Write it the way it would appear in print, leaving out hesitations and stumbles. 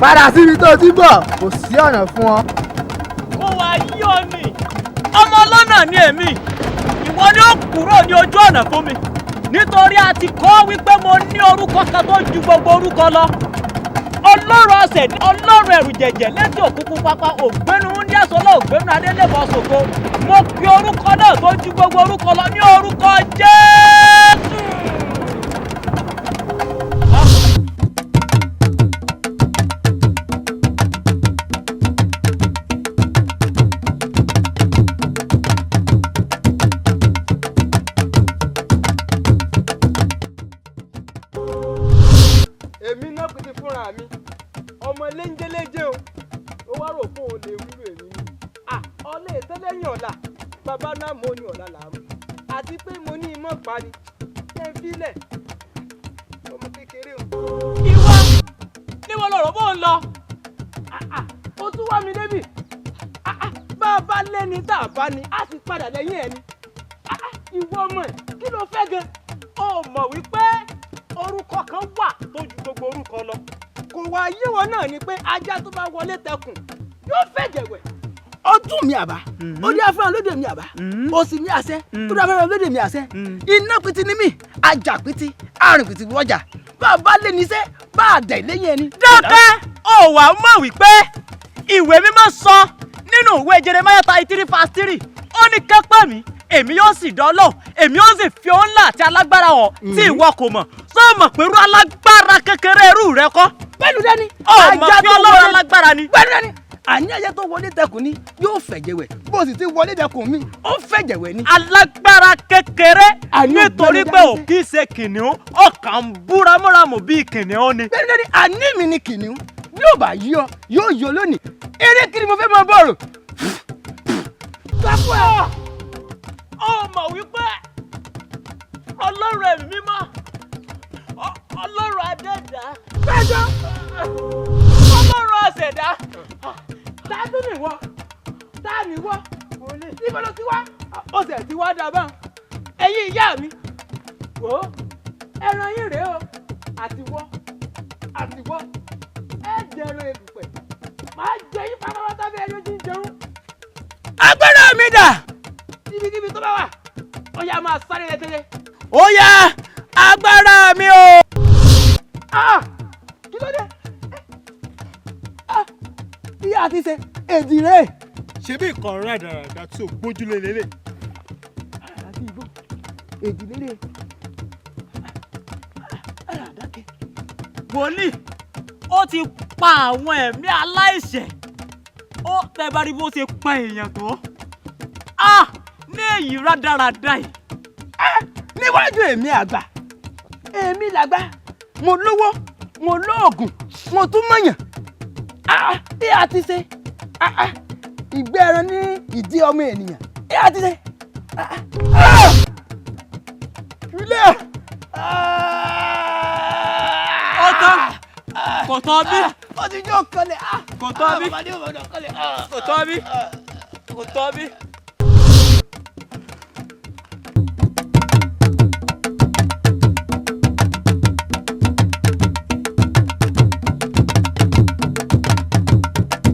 Padà síbi tó ti bọ̀, kò sí ọ̀nà fún ọ. Kó wá yí ọ nì. Ọmọ ọlọ́nà ni èmi. Ìwọ ni ó kúrò ní ojú ọ̀nà fún mi. Nítorí a ti kọ́ wípé mo ní orúkọ kan tó ju gbogbo orúkọ lọ. Ọlọ́run ọ̀sẹ̀, Ọlọ́run ẹ̀rù jẹ̀jẹ̀ létí òkúkú pápá, ògbénu Ndíàsọ́lá, ògbénu Adélébọ̀ Ṣògo. Mo pe orúkọ náà tó ju gbogbo orúkọ lọ ní orúkọ Jésù. Èmi náà pété fúnra mi, ọmọ léńjéléńjé o. Ó wá rò fún òun lè wúlò èmi ni à ọlẹ́ ìtẹ́lẹ́yìn ọ̀la bàbá náà mo ní ọ̀la là á mú, àti pé mo ní ìmọ̀ pani ṣé ń filẹ̀ ọmọ kékeré o. Ìwọ níbo lọ̀rọ̀ bó ń lọ? Ó tún wá mi débì. Bá a bá lẹ́ni tá a bá ní, a sì padà lẹ́yìn ẹ̀ ni. Ìwọ ọmọ ẹ̀, kí ló fẹ́ gan? Ó mọ̀ wípé orúkọ kan wà tó ju gbogbo orúkọ lọ. Kò wá yíwọ náà ni pé ajá tó bá wọlé tẹkùn yóò fẹ̀jẹ̀ wẹ̀. Ọdún mi àbá ó ní afẹ́ràn lóde mi àbá ó sì ní àṣẹ tó ní afẹ́ràn lóde mi àṣẹ. Iná pitì ní mi, ajá pitì, àrùn pitì wọjà, bá a bá lé níṣẹ́, bá a dẹ̀ lẹ́yìn ẹni. Dákẹ́! Ó wà mọ̀ wípé ìwé mímọ́ sọ nínú ìwé Jeremiah 33 verse 3, ó ní kẹ́pẹ́ mi, èmi yóò sì dán lóhùn, èmi yóò sì fi ohun ńlá àti alágbára hàn tí ìwọ kò mọ̀. Sọ mọ̀ pé irú alágbára kékeré irú rẹ kọ́? Pẹ̀lú dání. Ó mọ̀ pé Ọlọ́run alágbára ni. Pẹ̀lú dání, àní ajá tó wọlé tẹkùn ni yóò fẹ̀jẹ̀ wẹ̀. Bó sì ti wọlé tẹkùn mi, ó fẹ̀jẹ̀ wẹ̀ ni. Alágbára kékeré. Àní nítorí ògbẹ́ni pé ò dání. Kì í ṣe kìnìún, ọkàn ń bú ramúramù bíi kìnìún ni. Pẹ̀lú dání, àní mi ni kìnìún. Bí ò bá yí ọ, yóò yọ lónìí. Eré kiri mo fẹ́ máa bọ̀rọ̀. Ó mọ̀ wípé Ọlọ́run ẹ̀mí mímọ́, Ọlọ́run adẹ́dá, Ọlọ́run àṣẹ̀dá. Ta tún ní wọ? Ta ní wọ? Níbo ló ti wá? Ó sì ti wá dábàá. Ẹ̀yin ìyá mi, wò ó, ẹran yín rèé o. Àtiwọ́ àtiwọ́, ẹ jẹran erùpẹ̀, máa jẹ yín pátápátá bí ẹyọ jí ń jẹun. Agbára mi dà? Ibikíbi tó bá wà, ó yá, máa sáré lẹ́tẹ̀lẹ́. Ó yá, agbára mi o. Ah! Kí ló dé? Ah! Ìyá àti ṣe èdì rẹ̀. Ṣebí nǹkan rádaràda tí ò gbójúlé lélẹ̀. Àti ìbò èdì lélẹ̀ ara àdákẹ́. Wòlíì, ó ti pa àwọn ẹ̀mí aláìṣẹ̀. Ó tẹ́ bá rí bó ṣe pa èèyàn tó ah ní èyí rádaràda yìí. Níwájú èmi àgbà, èmi làgbà, mo lówó, mo lóògùn, mo tún mọ̀yàn. Ah, bí a ti ṣe. Ah, ah, ìgbẹ́ ẹran ní ìdí ọmọ ènìyàn, bí a ti ṣe. Ah, ah. Ilé. Ó tán, kò tán bí. Ó ti jó kanlẹ̀. Kò tán bí. Bàbá ní òbọ̀dọ̀ kanlẹ̀. Kò tán bí, kò tán bí.